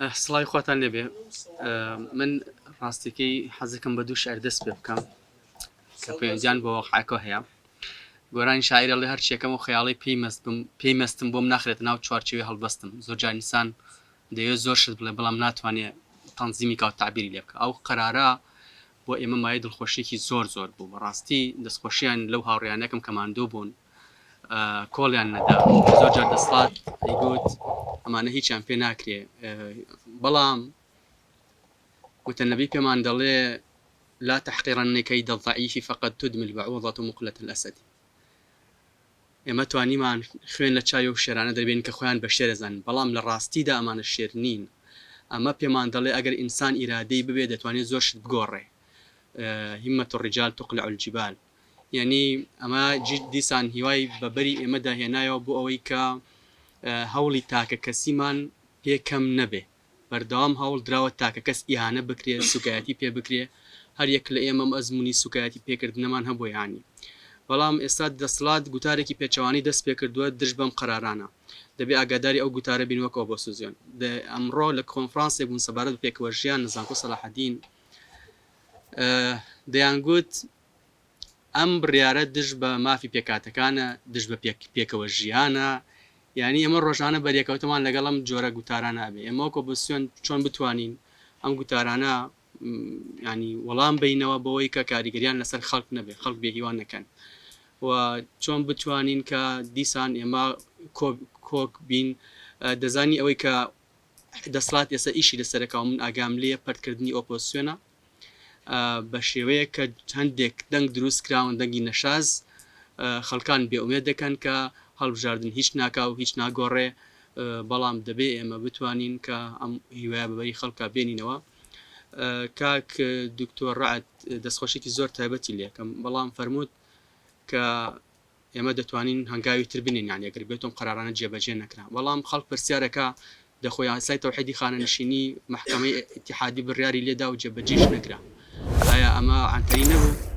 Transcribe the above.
سڵاوی خواتان لێبێ من ڕاستەکەی حەزەکەم بە دوو شعر دەست پێ بکەم کە پەیوەندیان بە واقعەکە هەیە گۆرانی شاعیر ئەڵێ هەر چیەکەم و خەیاڵی پێی مەست بم پێی مەستم بۆم ناخرێتە ناو چوارچێوەی هەڵبەستم زۆر جار ئینسان دەیەوێت زۆر شت بڵێ بەڵام ناتوانێ تەنزیمی کا و تەعبیری لێ بکا ئەو قەرارە بۆ ئێمە مایەی دڵخۆشیەکی زۆر زۆر بوو بەڕاستی دەستخۆشیان لەو هاوڕێیانەکەم کە ماندوو بوون کۆڵیان نەدا زۆر جار دەسڵات ئەیگوت ئەمانە هیچیان پێ ناکرێ بەڵام متەنەبی پێمان دەڵێ لا تحقرن كيد الضعيف فقد تدمي البعوضة مقلة الأسد ئێمە توانیمان خوێن لە چاوی ئەو شێرانە دەربێنین کە خۆیان بە شێر ئەزانن، بەڵام لە ڕاستیدا ئەمانە شێر نین. ئەمە پێمان دەڵێ ئەگەر ئینسان ئیرادەی ببێ دەتوانێ زۆر شت بگۆڕێ، همە الرجال تقلع الجبال، یانی ئەمە دیسان هیوای بە بەری ئێمەدا هێنایەوە بۆ ئەوەی کە هەوڵی تاکەکەسیمان پێ کەم نەبێ. بەردەوام هەوڵ دراوە تاکەکەس ئیهانە بکرێ، سوکایەتی پێ بکرێ، هەر یەک لە ئێمە ئەم ئەزموونی سوکایەتی پێکردنەمان هەبووە یانی. بەڵام ئێستا دەسڵات گوتارێکی پێچەوانەی دەست پێکردووە دژ بەم قەرارانە. دەبێ ئاگاداری ئەو گوتارە بین وەک ئۆپۆسزیۆن. ئەمڕۆ لە کۆنفرانسێک بوون سەبارەت بە پێکەوەژیان لە زانکۆ سەلاحەدین دەیانگوت ئەم بڕیارە دژ بە مافی پێکهاتەکانە، دژ بە پێکەوە ژیانە، یانی ئێمە ڕۆژانە بەریەکەوتەمان لەگەڵ ئەم جۆرە گوتارانە ئەبێ، ئێمە وەک ئۆپۆزسیۆن چۆن بتوانین ئەم گوتارانە یانی وەڵام بەینەوە بەوەی کە کاریگەریان لەسەر خەڵک نەبێ، خەڵک بێهیوا نەکەن و چۆن بتوانین کە دیسان ئێمە کۆک بین، دەزانی ئەوەی کە دەسڵات ئێستا ئیشی لەسەرەکا و من ئاگام لێیە پەرتکردنی ئۆپۆزسیۆنە. بە شێوەیەک کە هەندێک دەنگ دروست کراون دەنگی نەشاز خەڵکان بێ ئومێد دەکەن کە هەڵبژاردن هیچ ناکا و هیچ ناگۆڕێ بەڵام دەبێ ئێمە بتوانین کە ئەم هیوایە بەبەری خەڵکا بێنینەوە کاک دکتۆر ڕەعد دەستخۆشیکی زۆر تایبەتی لێکەم بەڵام فەرمووت کە ئێمە دەتوانین هەنگاوی تر بنێین یانی ئەگەر بێتو ئەم قەرارانە جێبەجێ نەکرا بەڵام خەڵک پرسیارەکا دەخۆ یاسای تەوحیدی خانەنشینی مەحکەمەی ئیتیحادی بڕیاری لێدا و جێبەجێیش نەکرا ئایا ئەمە عەنتەری نەبوو؟